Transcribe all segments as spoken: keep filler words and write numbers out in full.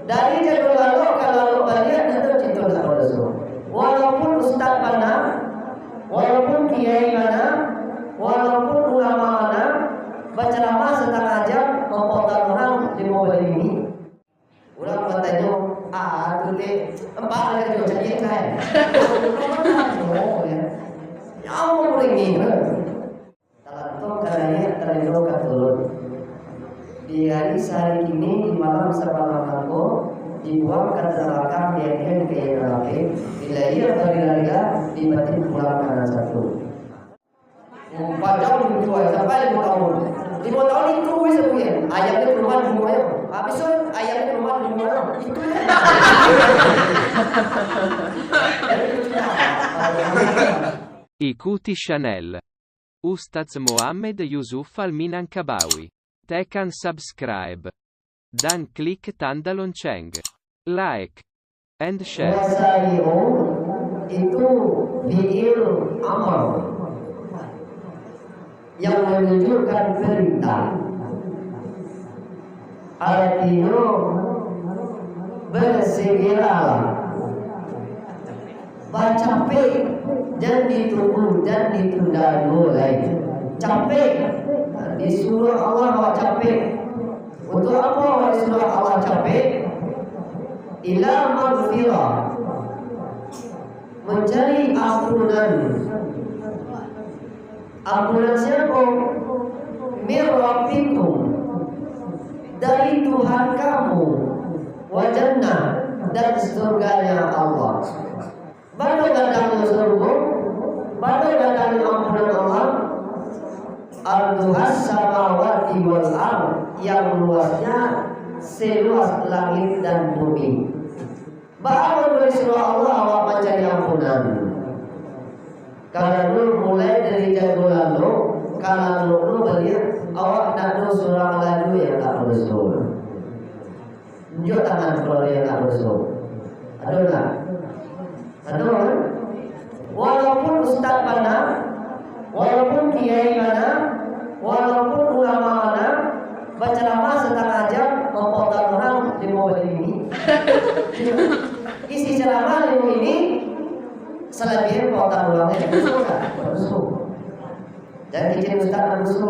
Dari jago lalok ka lalok baliak, tantu kito ndak badoso. Walaupun ustaz bana, walaupun kiai bana, walaupun ulama bana, bacaramah satangah jam, mampautan urang limo baleh minit. Urang batanyo, "Ah, tu dek, ampek lah jo, cari yang lain." Oh, ya. Ya Allah, merengek. Talantuang ka naiak, talendo ka turun. Di hari sahari kini, di malam samalam nangko, dibuang ka tanah lakang, dianiayo ka nan lapeh, dilahia barila-rila, dibatin pulang ka nan satu. Panjang umua, sampai limo tahun. Limo tahun itu, wis, aku ya. Ayam tu rumah di rumah ya. Habis tu, ayam tu rumah di rumah ya. Itu ya. Ikuti channel Ustaz Mohamed Yusuf Al-Minangkabawi. Tekan subscribe. Dan klik tanda lonceng. Like and share. Wasari'u itu fi'il amar yang menunjukkan perintah. Artinyo, bersegeralah. Bacapek, jan ditunggu, jan ditunda duo lai. Capek, disuruah Allah awak capek. Untuak apo awak disuruah Allah capek? Ila maghfirah, mancari ampunan. Ampunan siapo? Mir rabbikum, dari Tuhan kamu, wa jannah, dan surganya Allah. Bana gadangnyo sarugo, bana gadangnyo ampunan Allah, arduhas samawati wal ard, yang luasnya seluas langit dan bumi. Baa mangko disuruah Allah awak mancari ampunan? Karano mulai dari jago lalok, ka lalok lo baliak, awak ndak ado surang laju yang tak badoso. Tunjuak tangan kalau ado yang tak badoso. Ado ndak? Ado kan? Walaupun ustaz bana, walaupun kiai bana, walaupun ulama bana, bacaramah satangah jam, mampautan urang limo baleh minit. Isi caramah limo minit, salabiahnyo pautan urang, eh, badoso ndak? Badoso. Jan kecek ustaz nan badoso.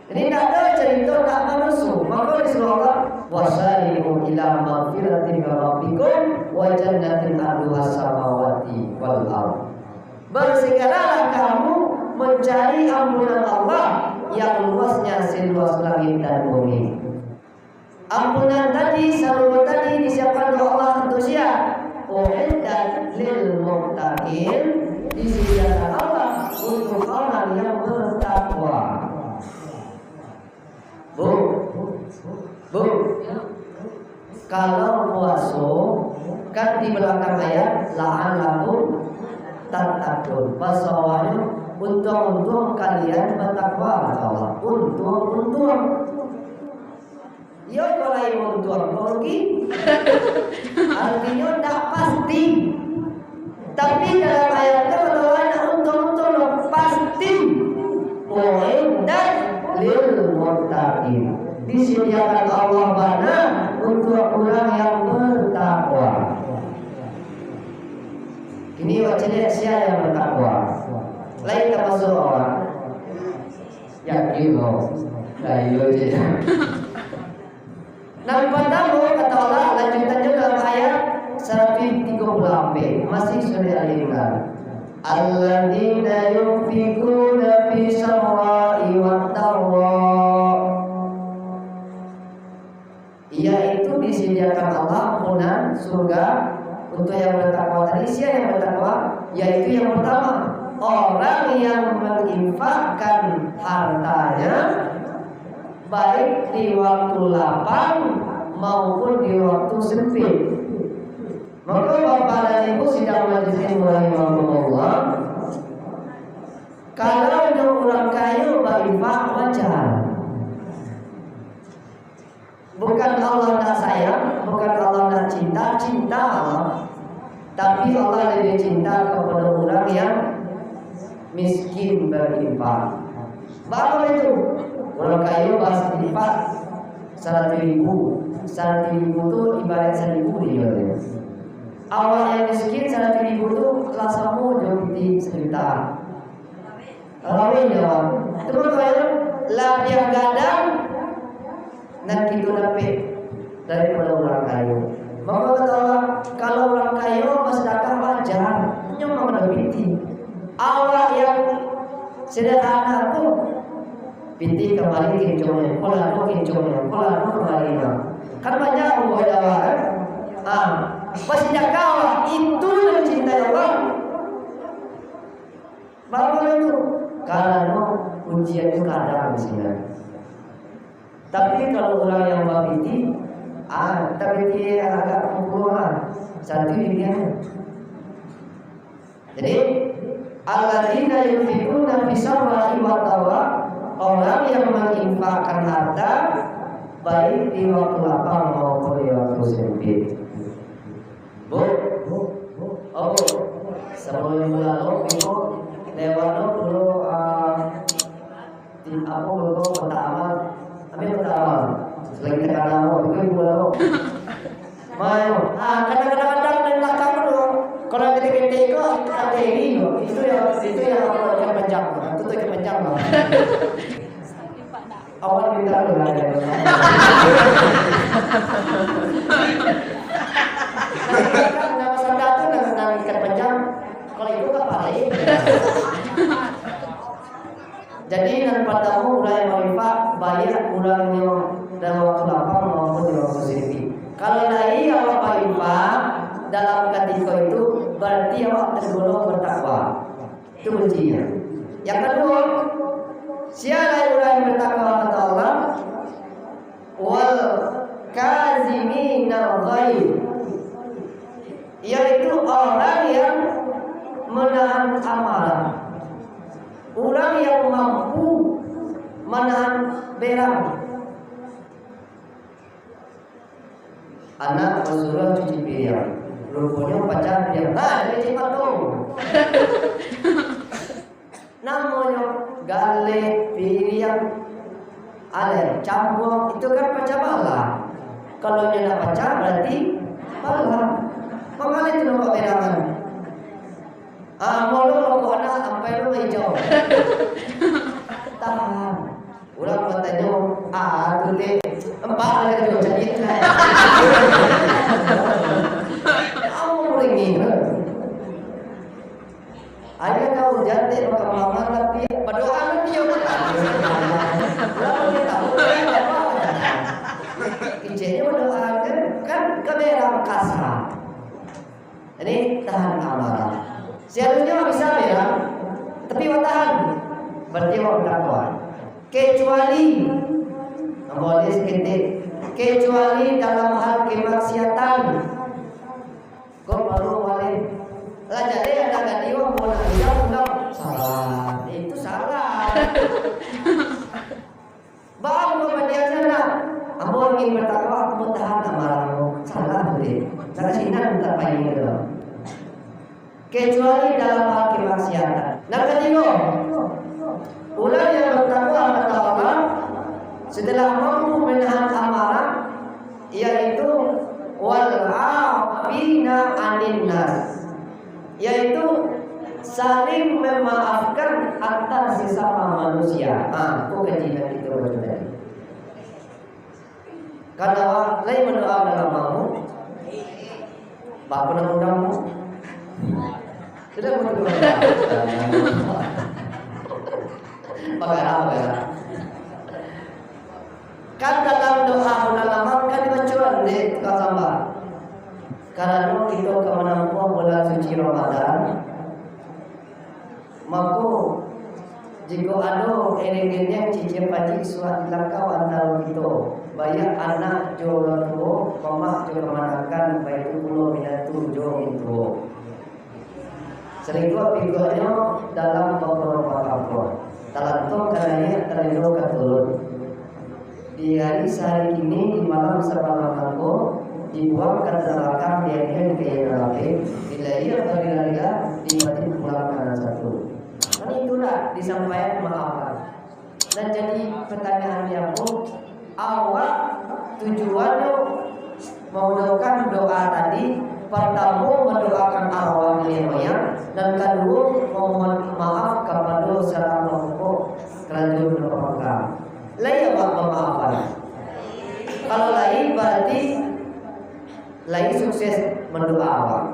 Jadi, ndak ado carito ndak badoso. Mako disuruah Allah, "Wasari'u ila maghfiratin min rabbikum wa jannatin arduhas samawati wal ard." Bersegeralah kamu mencari ampunan Allah yang luasnya seluas langit dan bumi. Ampunan tadi, sarugo tadi disiapkan dek Allah untuak sia? Uiddat lil muttaqin, disediakan Allah untuk orang yang bertakwa. Bu, bu, kalau puaso, kan di balakang ayat, "La'allakum tattaqun." Bahaso awaknyo, "Untuang-untuang kalian batakwa," kata Allah. Untuang-untuang. Iyo, kalau untuang, kok rugi? Artinyo, ndak pasti. Tapi dalam ayat tu, kalau ndak untuang-untuang, pasti. Uiddat lil muttaqin. Disediakan Allah bana untuak urang yang bertakwa. Kini awak caliak sia yang bertakwa. Lain tamasuak awak. Yakin, oh. Lah, iyo je. Nan partamo, kata Allah, lanjutannyo dalam ayat saratuih tigo puluah ampek, masih surah Ali Imran. "Alladzina yunfikuna fis sarra'i wad dharra." Yaitu disediakan Allah ampunan surga untuk yang bertakwa tadi. Sia yang bertakwa? Yaitu yang pertama, orang yang menginfakkan hartanya baik di waktu lapang maupun di waktu sempit. Maka, Bapak dan Ibu sidang majelis rahimakumullah, kalau nyo urang kayo bainfak, wajar. Bukan Allah ndak sayang, bukan Allah ndak cinta, cinta Allah. Tapi Allah lebih cinta kepada orang yang miskin berinfak. Baa itu? Urang kayo bainfak, Saratuih ribu. Saratuih ribu tu ibarat saribu dinyo tu. Awak yang miskin saratuih ribu tu lah samo jo pitih sajuta. Laweh nyo. Cuma kalau labiah gadang nan kito dapek daripado urang kayo. Mako kata Allah, kalau urang kayo basadakah wajar, inyo mangado pitih. Awak yang sederhana tu, pitih kamari kincongnyo, kolado kincongnyo, kolado kamari nyo. Kan banyak buah dawa kan? Ah, basadakah awak, itu nan dicintai Allah. Baru itu, karano ujian tu kadang di sini. Tapi kalau urang yang bapitih, ah, tapi pitih agak kurang lah. Satu ini kan. Jadi, alladzina yunfiquna fis sarra'i wad dharra, orang yang menginfakkan harta baik di waktu lapang maupun di waktu sempit. Bu, oh, Bu, sabalun ibu lalok, ibu lewat lo dulu, ah, di, apo, dulu kotak amal. Ambil kotak amal. Selagi takana, oh, ibu, ibu lalok. Mayo, ah, kadang-kadang dari belakang tu, kalau gede-gede ko, itu yang, itu yang apo, ikan panjang. Itu tu ikan panjang, Bang. Awak minta tu lah, ya. Nama sanda tu, nama, nama ikan panjang. Kalau itu tak paling. Jadi, nan partamo, urang yang bainfak, baiak urangnyo dalam waktu lapang maupun di waktu sempit. Kalau lai awak bainfak dalam katiko itu, bararti awak tergolong bertakwa. Itu kuncinya. Yang kedua, sia lai urang yang bertakwa, kata Allah, wal kaziminal ghaidh, yaitu orang yang menahan amarah, orang yang mampu menahan berang. Anak basuruah cuci piriang, ruponyo pacah piriang. Ha, jadi cik patung. Namonyo galeh, piriang, alai, cambuang, itu kan pacah balah. Kalau nyo nak pacah, bararti balah. Manggaleh tu nampak berangan. Ah, molo rokok anak sampai tu hijau. Tahan. Urang batanyo, ah, tu dek, empat lah tu, jadi lah. Kamu merengek lah. Ayah kau jatih perkembangan, tapi berdoa nanti yang bertanya. Lalu dia tahu, dia apa? Kecilnya berdoa kan, kan keberang kasar. Jadi, tahan amarah. Seharusnya bisa berang, tapi awak tahan. Berarti awak bertakwa. Kecuali, boleh seketik. Kecuali dalam hal kemaksiatan. Kau baru boleh. Lah, jadi ada gadih, wah, mau nak lihat, enggak. Salah. Itu salah. Baa ambo badiam sanak? Ambo ingin bertakwa, ambo tahan amarah ambo. Salah tu, dek. Salah sinan mintak payi tu. Kecuali dalam hal kemaksiatan. Nan katigo, urang yang bertakwa, kata Allah, setelah mampu menahan amarah, yaitu wal afina anin nas, yaitu saling memaafkan antar sesama manusia. Ha, tu kaji nan kito baca tadi. Kan awak lai mandoa dalam mamu? Bapa nak undang mu? Sudah mu tu. Pagarah, pagarah. Kan dalam doa bulan Ramadan kan dibaco dek tukang samba. Karano kito ka manampuah bulan suci Ramadan, mako, jikok ado ereh-ereh cicing pacik suah di langkau antaro kito, baiak anak jo urang tuo, mamak jo kamanakan, baitu pulo minantu jo mintuo. Salingkuah-lingkuahnyo dalam bakorong-bakorong, talantuang ka naiak, talendo ka turun. Di hari sahari kini, di malam sabalam nangko, dibuang ka tanah lakang, dianiayo di kayu nan lapeh, dilaiak barila-rila, dibatin pulang ka nan satu. Kan itulah disampaian maaf. Nan jadi pertanyaan di ambo, awak Tujuannyo mamudahakan doa tadi, partamo mandoakan arwah niniak moyang, nan kaduo mamohon maaf kapado salah mangko karajo nan bapangka. Lai awak bamaafan? Kalau lai, bararti lai sukses mandoa awak.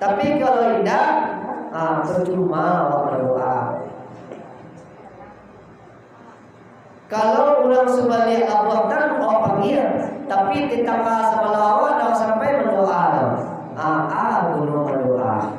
Tapi kalau indak, ah, percuma awak mandoa. Kalau urang subaliak labuah tan, awak panggia, tapi tetangga sabalah awak ndak sampai mandoa doh. Ah, ah, guno mandoa.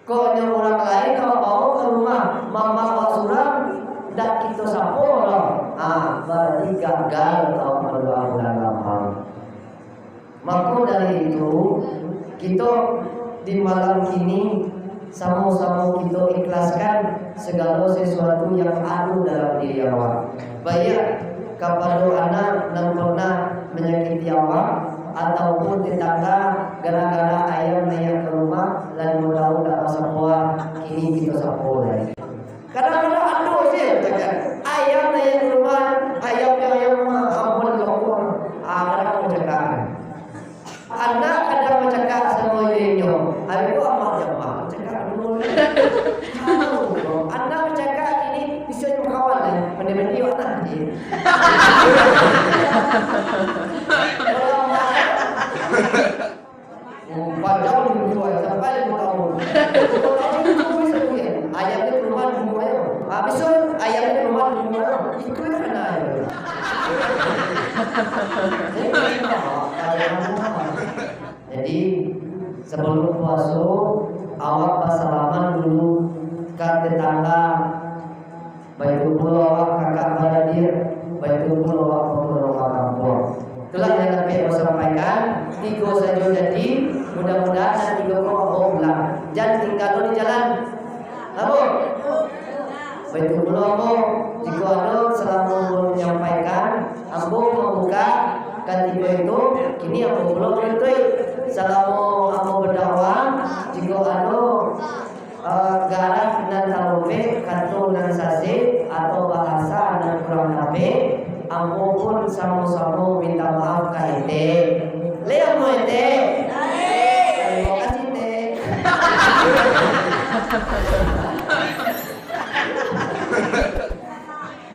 Kok nyo urang lain awak bawa ka rumah, mamak awak surang, ndak kito sapo doh. Ah, bararti gagal awak mandoa bulan lapang. Mako dari itu, kito di malam kini samo-samo kito ikhlaskan sagalo sasuatu yang ado dalam diri awak. Baiak kapado anak nan pernah manyakiti awak, ataupun tetangga gara-gara ayam naiak ka rumah, lalu tahu dak basapoan, kini kito sapo lai. Kadang-kadang ado se cakap, ayam naiak ka rumah, ayam nyo ayam rumah, ampun, lapor. Ah, kadang cakap. Anak kadang bacakak samo inyo, "Ari ko amak jamah bacakak dulu." Anak bacakak kini bisa jo kawan, eh, mandi-mandi anak je. Panjang dulu, eh, sampai lima tahun. Lima tahun itu bisa kuliah. Ayam ni ke rumah dulu, ayo. Habis tu, ayam ni ke rumah dulu, ayo. Itu yang kena, ayo. Jadi, sabalum puaso, awak basalaman dulu ka tetangga, baitu pulo awak kakak baradik, baitu pulo awak bapulang ka kampuang. Itulah yang dapat ambo sampaikan, tigo sajo janji, mudah-mudahan nan tigo ko ambo ulang. Jan tingga lo di jalan. Apo? Baitu pulo ambo, jikok ado salamo manyampaikan, ambo mambuka katigo itu, kini ambo pulo manutuik. Salamo ambo badakwah, jikok ado, eh, garah nan talobek, kato nan sasek, atau bahasa nan kurang tapek, ambo pun samo-samo minta maaf ka etek. Lai ambo etek? Tarimo kasih, Tek.